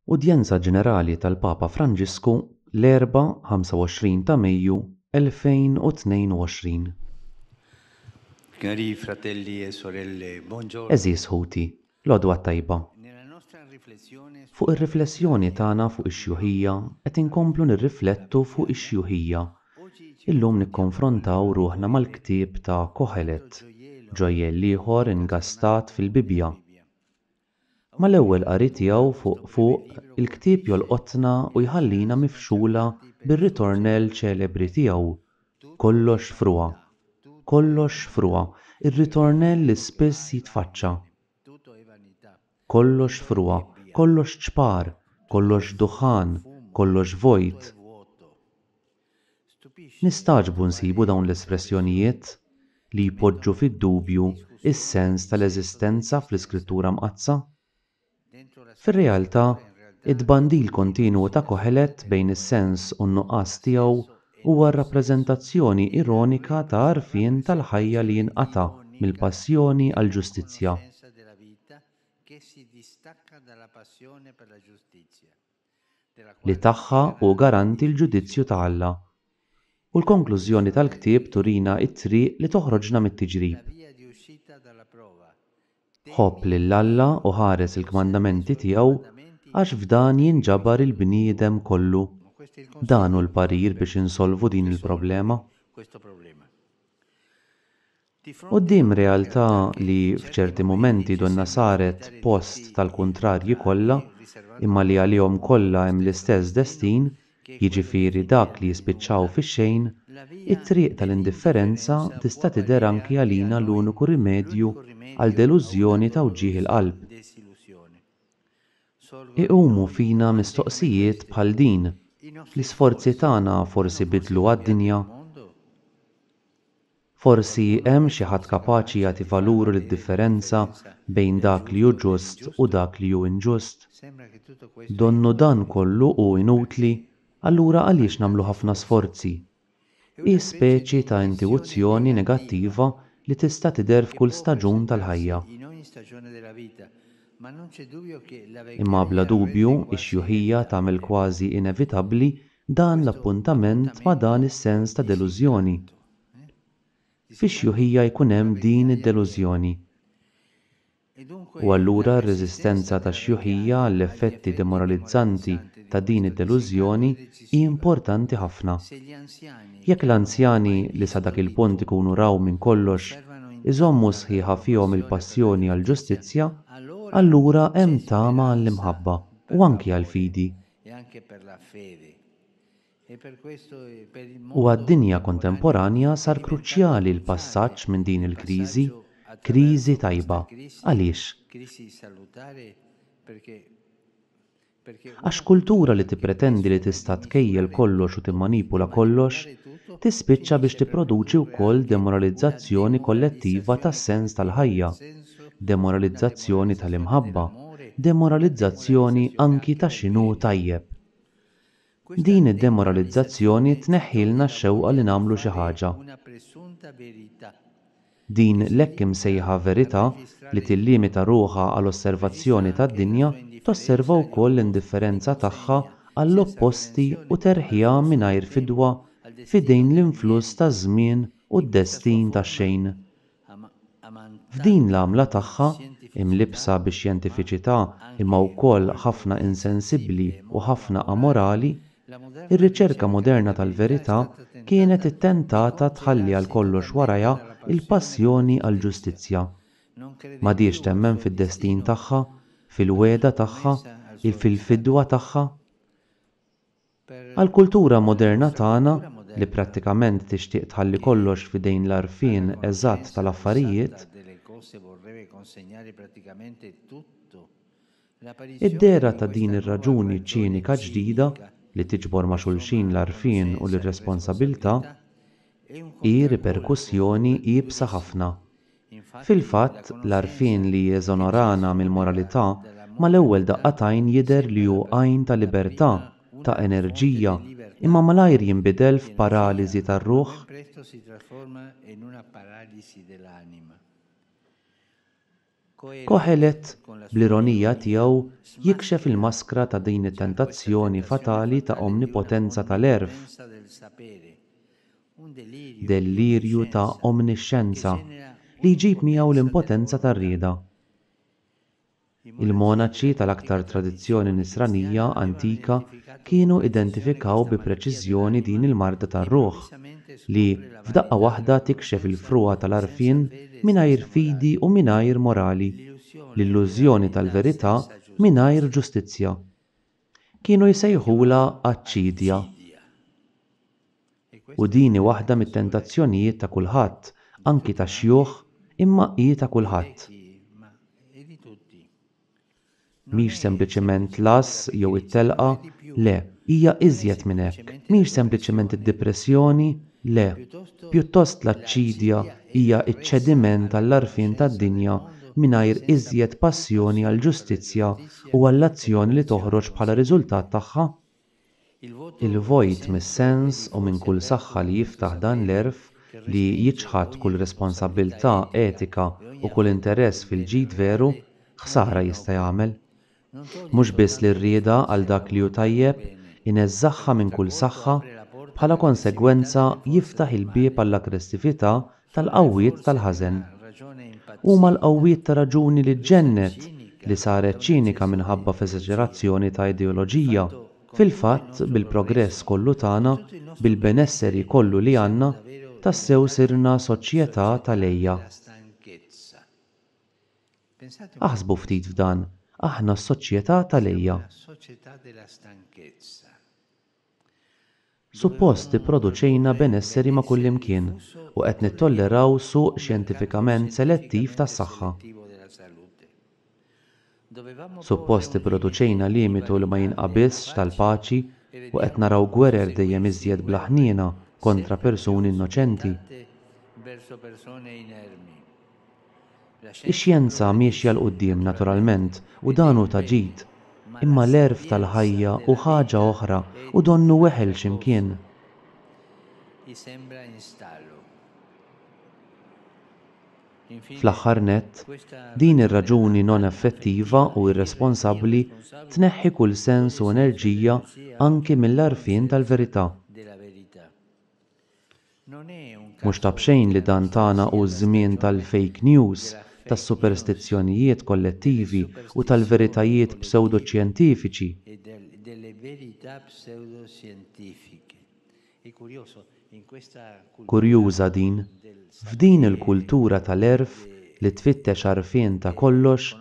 Udjenza Ġenerali tal-Papa Franġisku, l-Erbgħa, 25 ta' Mejju, 2022. Cari fratelli e sorelle, buongiorno. Għeżież ħuti, l-għodwa t-tajba. Nella nostra riflessione Fuq ir-riflessjoni tagħna fuq ix-xjuħija qed inkomplu nirriflettu fuq ix-xjuħija. Illum nikkonfrontaw ruħna mal-ktieb ta' Koħelet, ġojjell ieħor ingastat fil-Bibbja. Mal-ewwel qari tiegħu fuq fuq, il-ktieb jolqotna u jħallina mifxula bir-ritornell ċelebri tiegħu, Kollox frugħa. Kollox frugħa, ir-ritornell li spiss jitfaċċa. Kollox frugħa, kollox ċpar, kollox duħħan, kollox vojt. Nistagħġbu nsibu dawn l-espressjonijiet li jpoġġu fid-dubju s-sens tal-eżistenza fl-Iskrittura Mqaddsa. Fir-realtà, it-tbandil kontinwu ta' Kohelet bejn is-sens u n-nuqqas tiegħu huwa r-rappreżentazzjoni ironika ta' għarfien tal-ħajja li jinqata' mill-passjoni għall-ġustizzja. Li tagħha hu garanti l-ġudizzju ta' Alla. U l-konklużjoni tal-ktieb turina t-triq li toħroġna mit-tiġrib. Ħobb lil Alla u ħares il-kmandamenti tiegħu għax f'dan jinġabar il-bniedem kollu. Dan hu l-parir biex insolvu din il-problema. Quddiem realtà li f'ċerti mumenti donnha saret post tal-kuntrarji kollha, imma li għalihom kollha hemm l-istess destin, jiġifieri dak li jispiċċaw fix-xejn, it-triq tal-indifferenza tista' tidher anki għalina l-uniku rimedju għal delużjoni ta' wġigħ il-qalb. Iqumu fina mistoqsijiet bħal din, L-isforzi tagħna forsi biddlu għad-dinja? Forsi hemm xi ħadd kapaċi jagħti valur lid-differenza bejn dak li hu ġust u dak li hu inġust? Donnu dan kollu hu inutli, allura għaliex nagħmlu ħafna sforzi? Hi speċi ta' intiwuzzjoni negattiva li tista' tidher f'kull staġun tal-ħajja. Imma bla dubju, ix-xjuħija tagħmel kważi inevitabbli dan l-appuntament ma' dan is-sens ta' delużjoni. Fix-xjuħija jkun hemm din id-delużjoni. U allura r-reżistenza tax-xjuħija għall-effetti demoralizzanti ta' din id-delużjoni hi importanti ħafna. Jekk l-anzjani li sa dak il-punt ikunu raw minn kollox iżommu sħiħa fihom il-passjoni għall-ġustizzja, allura hemm tama għall-imħabba u anki għall-fidi. U għad-dinja kontemporanja sar kruċjali l-passaġġ minn din il-kriżi, kriżi tajba. Għaliex? Għax kultura li tippretendi li tista' tkejjel kollox u timmanipula kollox, tispiċċa biex tipproduċi wkoll demoralizzazzjoni kollettiva tas-sens tal-ħajja, demoralizzazzjoni tal-imħabba, demoralizzazzjoni anki ta' x'inhu tajjeb. Din id-demoralizzazzjoni tneħħilna x-xewqa li nagħmlu xi ħaġa. Din l-hekk imsejħa verità li tillimita ruħha għal osservazzjoni tad-dinja tosserva wkoll l-indifferenza tagħha għall-opposti u terħiha mingħajr fidwa f'idejn l-influss taż-żmien u d-destin tax-xejn. F'din l-għamla tagħha, imlibbsa bi xjentifiċità imma wkoll ħafna insensibbli u ħafna amorali, ir-riċerka moderna tal-verità kienet ittentata tħalli għal kollox warajha l-passjoni għall-ġustizzja. M'għadhiex temmen fid-destin tagħha, fil-wegħda tagħha, fil-fidwa tagħha. Għall-kultura moderna tagħna, li prattikament tixtieq tħalli kollox f'idejn l-għarfien eżatt tal-affarijiet, id-dehra ta' din ir-raġuni ċinika ġdida, li tiġbor ma' xulxin l-għarfien u l-irresponsabilità, hi riperkussjoni iebsa ħafna. Fil-fatt, l-għarfien li jeżonorana mill-moralità mal-ewwel daqqa t'għajn jidher li hu għajn ta' libertà, ta' enerġija, imma malajr jinbidel f'paraliżi tar-ruħ. Koħelet, bl-ironija tiegħu, jikxef il-maskra ta' din it-tentazzjoni fatali ta' omnipotenza tal-għerf, dellirju ta' omnixxenza, li jġib miegħu l-impotenza tar-rieda. Il-monaċi tal-aktar tradizzjoni Nisranija antika kienu identifikaw bi preċiżjoni din il-marda tar-ruħ, li f'daqqa waħda tikxef il-frugħa tal-għarfien mingħajr fidi u mingħajr morali, l-illużjoni tal-verità mingħajr ġustizzja. Kienu jsejħulha aċċidja. U din hi waħda mit-tentazzjonijiet ta' kulħadd, anki tax-xjuħ, imma hi ta' kulħadd. Mhix sempliċement l-għażż jew it-telqa, le, hija iżjed minn hekk. Mhix sempliċement id-dipressjoni, le, pjuttost l-aċċidja hija ċ-ċediment għall-għarfien tad-dinja mingħajr iżjed passjoni għall-ġustizzja u għall-azzjoni li toħroġ bħala riżultat tagħha. Il-vojt mis-sens u minn kull saħħa li jiftaħ dan l-għerf li jiċħad kull responsabbiltà etika u kull interess fil-ġid veru, ħsara jista' jagħmel. Mhux biss lir-rieda għal dak li hu tajjeb, ineżżagħha minn kull saħħa, bħala konsegwenza jiftaħ il-bieb għall-aggressività tal-qawwiet tal-ħażen. Huma l-qawwiet ta' raġuni li ġġennet, li saret ċinika minħabba f'esaġerazzjoni ta' ideoloġija. Fil-fatt, bil-progress kollu tagħna, bil-benesseri kollu li għandna, tassew sirna soċjetà tal-għeja. Aħsbu ftit f'dan, aħna s-soċjetà tal-għeja. Suppost ipproduċejna benesseri ma' kullimkien u qed nittolleraw suq xjentifikament selettiv tas-saħħa. Suppost ipproduċejna limitu li ma jinqabiżx tal-paċi u qed naraw gwerer dejjem iżjed bla ħniena kontra persuni innoċenti. Ix-xjenza miexja 'l quddiem, naturalment, u dan hu ta' ġid. Imma l-għerf tal-ħajja hu ħaġa oħra u donnu weħel xi mkien. Fl-aħħar nett, din ir-raġuni non-effettiva u irresponsabbli tneħħi kull sens u enerġija anki mill-għarfien tal-verità. Mhux ta' b'xejn li dan tagħna hu ż-żmien tal-fake news, tas-superstizzjonijiet kollettivi u tal-veritajiet psewdoxjentifiċi. Kurjuża din, f'din il-kultura tal-għerf li tfittex għarfien ta' kollox,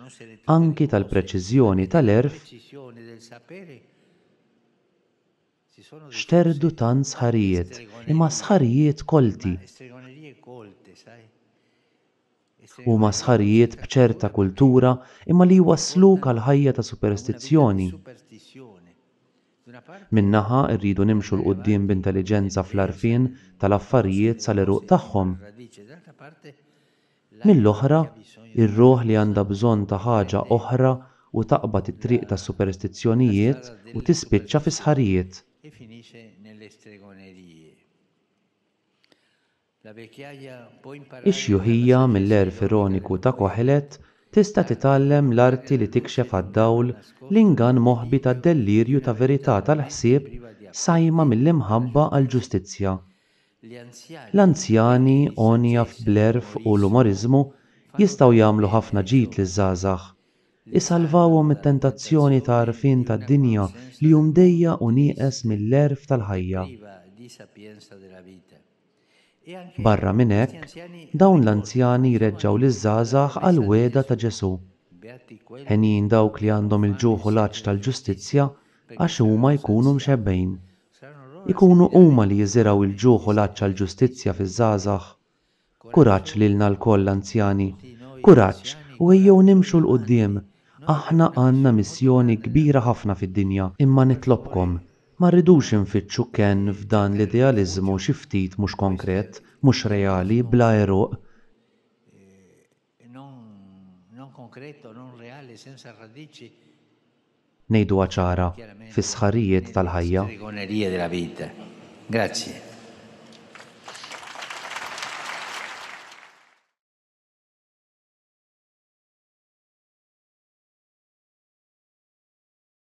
anki tal-preċiżjoni tal-għerf, Xterdu tant sħarijiet, imma sħarijiet kolti. Huma sħarijiet b'ċerta kultura imma li jwassluk għal ħajja ta' superstizzjoni. Minn naħa rridu nimxu 'l quddiem b'intelliġenza fl-għarfien tal-affarijiet sal-għeruq tagħhom. Mill-oħra, ir-ruħ li għandha bżonn ta' ħaġa oħra u taqbad it-triq tas-superstizzjonijiet u tispiċċa fis-sħarijiet. Ix-xjuħija mill-għerf ironiku ta' Kohelet tista' titgħallem l-arti li tikxef għad-dawl l-ingann moħbi tad-dellirju ta' verità tal-ħsieb sajma mill-imħabba għall-ġustizzja. L-anzjani, għonja bl-għerf u l-umoriżmu, jistgħu jagħmlu ħafna ġid liż-żgħażagħ. Isalvawhom mit-tentazzjoni ta' għarfien tad-dinja li hu mdejjaq u nieqes mill-għerf tal-ħajja. Barra minn hekk, dawn l-anzjani jreġġgħu liż-żgħażagħ għall-wegħda ta' Ġesù, Henjin dawk li għandhom il-ġuħ u l-għatx tal-ġustizzja, għax huma jkunu mxebbgħin. Ikunu huma li jiżirgħu l-ġuħ u l-għatx għall-ġustizzja fiż-żgħażagħ. Kuraġġ lilna lkoll l-anzjani. Kuraġġ u ejjew nimxu 'l quddiem. Aħna għandna missjoni kbira ħafna fid-dinja. Imma nitlobkom, ma rridux infittxu kenn f'dan l-idealiżmu xi ftit mhux konkret, mhux reali, bla għeruq. Ngħiduha ċara, fis-sħarijiet tal-ħajja.